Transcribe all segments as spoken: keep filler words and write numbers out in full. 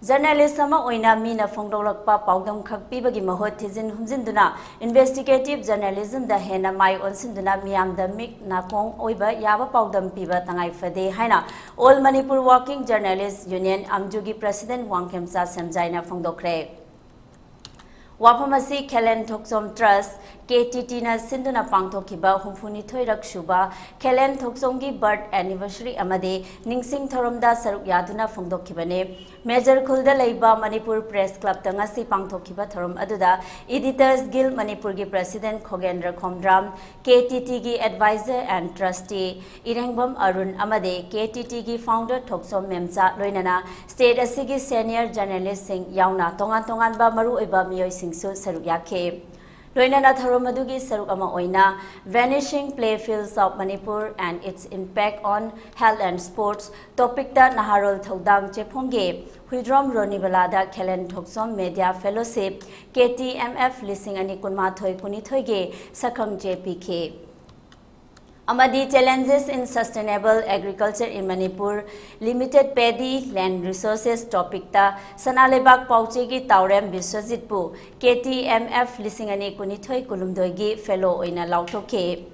Journalist ꯑꯃ ꯑꯣꯏꯅ ꯃꯤꯅ ꯐꯣꯡꯗꯣꯛꯂꯛꯄ ꯄꯥꯎꯗꯝ ꯈꯛ ꯄꯤꯕꯒꯤ ꯃꯍꯨꯠ, ꯊꯤꯖꯤꯟ ꯍꯨꯝꯖꯤꯟꯗꯨꯅ investigative journalismꯗ ꯍꯦꯟꯅ ꯃꯥꯏ ꯑꯣꯟꯁꯤꯟꯗꯨꯅ ꯃꯤꯌꯥꯝꯗ ꯃꯤꯠ ꯅꯥꯀꯣꯡ ꯑꯣꯏꯕ ꯌꯥꯕ ꯄꯥꯎꯗꯝ ꯄꯤꯕ ꯇꯉꯥꯏ ꯐꯗꯦ ꯍꯥꯏꯅ All Manipur Working Journalist Union, ꯑꯝꯖꯨꯒꯤ president Wangkhemcha ꯁꯦꯝꯖꯥꯏꯅ ꯐꯣꯡꯗꯣꯛꯈ꯭ꯔꯦ꯫ ꯋꯥꯐꯝ ꯑꯁꯤ ꯈꯦꯂꯦꯟ ꯊꯣꯛꯆꯣꯝ Trust, KTTꯅ ꯁꯤꯟꯗꯨꯅ ꯄꯥꯡꯊꯣꯛꯈꯤꯕ ꯍꯨꯝꯐꯨꯅꯤꯊꯣꯏꯔꯛ ꯁꯨꯕ ꯈꯦꯂꯦꯟ ꯊꯣꯛꯆꯣꯝꯒꯤ birth anniversary ꯑꯃꯗꯤ ꯅꯤꯡꯁꯤꯡ ꯊꯧꯔꯝꯗ ꯁꯔꯨꯛ ꯌꯥꯗꯨꯅ ꯐꯣꯡꯗꯣꯛꯈꯤꯕꯅꯤ꯫ ꯃꯦꯖꯔ ꯈꯨꯜꯗ ꯂꯩꯕ ꯃꯅꯤꯄꯨꯔ Press Clubꯇ ꯉꯁꯤ ꯄꯥꯡꯊꯣꯛꯈꯤꯕ ꯊꯧꯔꯝ ꯑꯗꯨꯗ Editors Guild ꯃꯅꯤꯄꯨꯔꯒꯤ president ꯈꯣꯒꯦꯟꯗ꯭ꯔ Khomdram, KTTꯒꯤ advisor and trustee ꯏꯔꯦꯡꯕꯝ Arun ꯑꯃꯗꯤ KTTꯒꯤ founder ꯊꯣꯛꯆꯣꯝ ꯃꯦꯝꯆꯥ, ꯂꯣꯏꯅꯅ state ꯑꯁꯤꯒꯤ senior journalistꯁꯤꯡ ꯌꯥꯎꯅ ꯇꯣꯉꯥꯟ ꯇꯣꯉꯥꯟꯕ ꯃꯔꯨꯑꯣꯏꯕ ꯃꯤꯑꯣꯏꯁꯤꯡꯁꯨ ꯁꯔꯨꯛ ꯌꯥꯈꯤ꯫ ꯂꯣꯏꯅꯅ ꯊꯧꯔꯝ ꯑꯗꯨꯒꯤ ꯁꯔꯨꯛ ꯑꯃ ꯑꯣꯏꯅ Vanishing Playfields of Manipur and Its Impact on Health and Sports topicꯇ ꯅꯍꯥꯔꯣꯜ ꯊꯧꯗꯥꯡ ꯆꯦꯐꯣꯡꯒꯦ ꯍꯨꯏꯗ꯭ꯔꯣꯝ ꯔꯣꯅꯤꯕꯂꯥꯗ ꯈꯦꯂꯦꯟ ꯊꯣꯛꯆꯣꯝ Media Fellowship, KTMF ꯂꯤꯁꯤꯡ ꯑꯅꯤ ꯀꯨꯟꯃꯥꯊꯣꯏ ꯀꯨꯟꯅꯤꯊꯣꯏꯒꯤ ꯁꯛꯈꯪꯆꯦ ꯄꯤꯈꯤ꯫ ꯑꯃꯗꯤ Challenges in Sustainable Agriculture in Manipur Limited Paddy Land Resources topicꯇ ꯁꯅꯥ ꯂꯩꯕꯥꯛ ꯄꯥꯎꯆꯦꯒꯤ ꯇꯥꯎꯔꯦꯝ ꯕꯤꯁ꯭ꯋꯖꯤꯠꯄꯨ KTMF ꯂꯤꯁꯤꯡ ꯑꯅꯤ ꯀꯨꯟꯅꯤꯊꯣꯏ ꯀꯨꯟꯍꯨꯝꯗꯣꯏꯒꯤ fellow ꯑꯣꯏꯅ ꯂꯥꯎꯊꯣꯛꯈꯤ꯫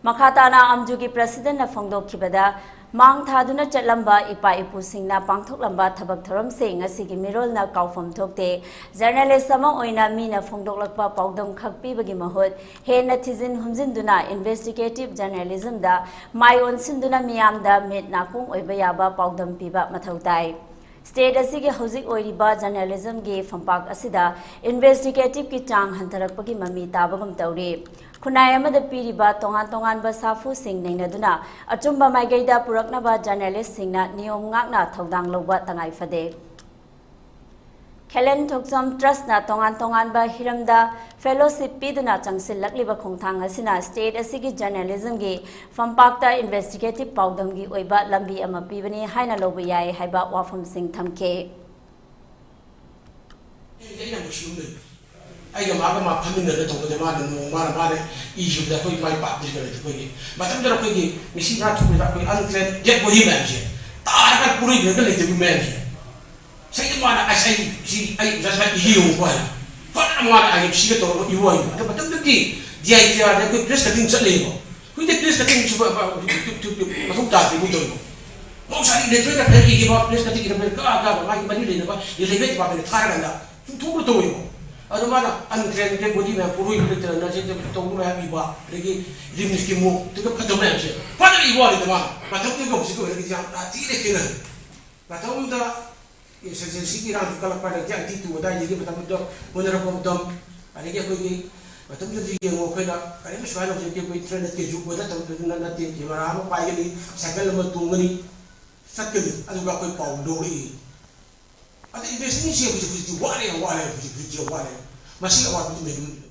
ꯃꯈꯥ ꯇꯥꯅ ꯑꯝꯖꯨꯒꯤ presidentꯅ ꯐꯣꯡꯗꯣꯛꯈꯤꯕꯗ, ꯃꯥꯡ ꯊꯥꯗꯨꯅ ꯆꯠꯂꯝꯕ ꯏꯄꯥ ꯏꯄꯨꯁꯤꯡꯅ ꯄꯥꯡꯊꯣꯛꯂꯝꯕ ꯊꯕꯛ ꯊꯧꯔꯝꯁꯤꯡ ꯉꯁꯤꯒꯤ ꯃꯤꯔꯣꯜꯅ ꯀꯥꯎꯐꯝ ꯊꯣꯛꯇꯦ꯫ Journalist ꯑꯃ ꯑꯣꯏꯅ ꯃꯤꯅ ꯐꯣꯡꯗꯣꯛꯂꯛꯄ ꯄꯥꯎꯗꯝ ꯈꯛ ꯄꯤꯕꯒꯤ ꯃꯍꯨꯠ, ꯍꯦꯟꯅ ꯊꯤꯖꯤꯟ ꯍꯨꯝꯖꯤꯟꯗꯨꯅ investigative journalismꯗ ꯃꯥꯏ ꯑꯣꯟꯁꯤꯟꯗꯨꯅ ꯃꯤꯌꯥꯝꯗ ꯃꯤꯠ ꯅꯥꯀꯣꯡ ꯑꯣꯏꯕ ꯌꯥꯕ ꯄꯥꯎꯗꯝ ꯄꯤꯕ ꯃꯊꯧ ꯇꯥꯏ꯫ State ꯑꯁꯤꯒꯤ ꯍꯧꯖꯤꯛ ꯑꯣꯏꯔꯤꯕ journalismꯒꯤ ꯐꯝꯄꯥꯛ ꯑꯁꯤꯗ investigativeꯀꯤ ꯆꯥꯡ ꯍꯟꯊꯔꯛꯄꯒꯤ ꯃꯃꯤ ꯇꯥꯕꯒꯨꯝ ꯇꯧꯔꯤ꯫ ꯈꯨꯟꯅꯥꯏ ꯑꯃꯗ ꯄꯤꯔꯤꯕ ꯇꯣꯉꯥꯟ ꯇꯣꯉꯥꯟꯕ ꯁꯥꯐꯨꯁꯤꯡ ꯅꯩꯅꯗꯨꯅ ꯑꯆꯨꯝꯕ ꯃꯥꯏꯀꯩꯗ ꯄꯨꯔꯛꯅꯕ journalistꯁꯤꯡꯅ ꯅꯤꯌꯣꯝ ꯉꯥꯛꯅ ꯊꯧꯗꯥꯡ ꯂꯧꯕ ꯇꯉꯥꯏ ꯐꯗꯦ꯫ ꯈꯦꯂꯦꯟ ꯊꯣꯛꯆꯣꯝ Trustꯅ ꯇꯣꯉꯥꯟ ꯇꯣꯉꯥꯟꯕ ꯍꯤꯔꯝꯗ fellowship ꯄꯤꯗꯨꯅ ꯆꯪꯁꯤꯜꯂꯛꯂꯤꯕ ꯈꯣꯡꯊꯥꯡ ꯑꯁꯤꯅ state ꯑꯁꯤꯒꯤ journalismꯒꯤ ꯐꯝꯄꯥꯛꯇ investigative ꯄꯥꯎꯗꯝꯒꯤ ꯑꯣꯏꯕ ꯂꯝꯕꯤ ꯑꯃ ꯄꯤꯕꯅꯤ ꯍꯥꯏꯅ ꯂꯧꯕ ꯌꯥꯏ ꯍꯥꯏꯕ ꯋꯥꯐꯝꯁꯤꯡ ꯊꯝꯈꯤ꯫ ꯑꯩꯅ ꯑꯃꯨꯛ ꯁꯤꯒꯨꯝꯕ ꯑꯩꯒ ꯃꯥꯒ ꯃꯥ ꯐꯝꯃꯤꯟꯅꯔꯒ ꯇꯧꯕꯗ ꯃꯥꯅ ꯅꯣꯡ ꯃꯥꯅ ꯃꯥꯅ ꯏꯈꯤꯕꯗ ꯑꯩꯈꯣꯏ ꯃꯥꯏ ꯄꯥꯛꯇ꯭ꯔꯤ ꯀꯔꯤ ꯑꯩꯈꯣꯏꯒꯤ ꯃꯇꯝꯗꯨꯗ ꯑꯩꯈꯣꯏꯒꯤ ꯃꯤꯁꯤ ꯉꯥ ꯊꯣꯛꯄꯗ ꯑꯩꯈꯣꯏ unclaimed dead body ꯃꯌꯥꯝꯁꯦ ꯇꯥꯔꯒ ꯄꯨꯔꯩꯗ꯭ꯔꯒ ꯂꯩꯇꯕ ꯃꯌꯥꯝꯁꯦ ꯑꯩ ꯃꯥꯅ ꯑꯁ ꯑꯩ ꯁꯤ ꯑꯩ ꯑꯣꯖꯥ ꯁꯨꯃꯥꯏꯅ ꯏꯕꯤꯌꯣꯀꯣ ꯍꯥꯏꯅ꯫ ꯐꯖꯅ ꯃꯥꯅ ꯑꯥꯏ ꯑꯦꯐ ꯁꯤꯒ ꯇꯧꯔꯒ ꯏꯌꯨ ꯍꯥꯏꯅ꯫ ꯑꯗꯣ ꯃꯇꯝꯗꯨꯗꯤ ꯗꯤ ꯑꯥꯏ ꯄꯤ ꯑꯥꯔꯗ ꯑꯩꯈꯣꯏ ꯄ꯭ꯔꯦꯁ ꯀꯠꯇꯤꯡ ꯆꯠꯂꯦꯕ꯫ ꯍꯧꯖꯤꯛꯇꯤ ꯄ꯭ꯔꯦꯁ ꯀꯠꯇꯤꯡꯁꯨ ꯃꯊꯧ ꯇꯥꯗꯦ ꯃꯣꯏ ꯇꯧꯔꯤꯕ꯫ ꯃꯍꯧꯁꯥꯗꯤ ꯏꯂꯦꯛꯇ꯭ꯔꯣꯅꯤꯛ ꯑꯦꯐꯤꯌꯔ ꯏꯈꯤꯕ ꯄ꯭ꯔꯦꯁ ꯀꯠꯇꯤꯡ ꯏꯔꯝꯕ ꯀꯥ ꯀꯥꯕ ꯃꯥꯒꯤ ꯃꯔꯤ ꯂꯩꯅꯕ ꯔꯤꯂꯦꯚꯦꯟ ꯗꯤꯄꯥꯔꯠꯃꯦꯟꯗ ꯊꯥꯔꯀꯥꯟꯗ ꯆꯨꯝꯊꯣꯛꯅ ꯇꯧꯋꯦꯕ꯫ ꯑꯗꯣ ꯃꯥꯅ ꯑꯟꯇ꯭ꯔꯦꯟꯗꯦꯠ ꯕꯣꯗꯤ ꯃꯌꯥꯝ ꯄꯨꯔꯣꯏꯕ ꯂꯩꯇꯅ ꯅꯔꯁꯤꯡ ꯇꯧꯕ ꯃꯌꯥꯝ ꯏꯕ, ꯑꯗꯒꯤ ꯔꯤꯝꯁꯀꯤ ꯃꯣꯛꯇꯒ ꯐꯠꯇꯕ ꯃꯌꯥꯝꯁꯦ ꯐꯖꯅ ꯏꯕ ꯋꯥꯅꯤꯗ ꯃꯥꯅ꯫ ꯃꯊꯛꯇꯒ ꯍꯧꯖꯤꯛꯀ ꯑꯣꯏꯔꯒꯗꯤ ꯌꯥꯝ ꯊꯤꯅ ꯈꯦꯠꯅꯔꯦ꯫ ꯃꯇꯝꯗꯨꯗ ꯑꯦꯁ ꯑꯦꯁ ꯑꯦꯜ ꯁꯤꯒꯤ ꯏꯔꯥꯡꯁꯨ ꯀꯜꯂꯛꯄ ꯅꯥꯏꯟꯇꯤꯟ ꯑꯥꯏꯇꯤ ꯇꯨ ꯑꯗꯥꯏꯗꯒꯤ ꯃꯇꯝꯗꯨꯗ ꯍꯣꯠꯅꯔꯛꯄ ꯃꯇꯝ, ꯑꯗꯒꯤ ꯑꯩꯈꯣꯏꯒꯤ ꯃꯇꯝꯗꯨꯗꯗꯤ ꯌꯦꯡꯉꯣ ꯑꯩꯈꯣꯏꯅ ꯀꯔꯤꯝꯇ ꯁꯨꯃꯥꯏꯅ ꯍꯧꯖꯤꯛꯇꯤ ꯑꯩꯈꯣꯏ ꯏꯟꯇꯔꯅꯦꯠꯀꯤ ꯖꯨꯛ ꯑꯣꯏꯅ ꯇꯧꯗꯅ ꯅꯠꯇꯦ, ꯀꯦꯃꯦꯔꯥ ꯑꯃ ꯄꯥꯏꯒꯅꯤ, ꯁꯥꯏꯀꯜ ꯑꯃ ꯇꯣꯡꯒꯅꯤ, ꯆꯠꯀꯅꯤ, ꯑꯗꯨꯒ ꯑꯩꯈꯣꯏ ꯄꯥꯎ ꯂꯧꯔꯛꯏ꯫ ꯑꯗ ꯏꯟꯚꯦꯁꯇꯤꯒꯦꯁꯟꯁꯦ ꯍꯧꯖꯤꯛ ꯍꯧꯖꯤꯛꯇꯤ ꯋꯥꯠꯂꯦ, ꯋꯥꯠꯂꯦ, ꯍꯧꯖꯤꯛ ꯍꯧꯖꯤꯛꯇꯤ ꯋꯥꯠꯂꯦ꯫ ꯃꯁꯤꯒꯤ ꯑꯋꯥꯠꯄꯗꯨ ꯃꯦꯟ-,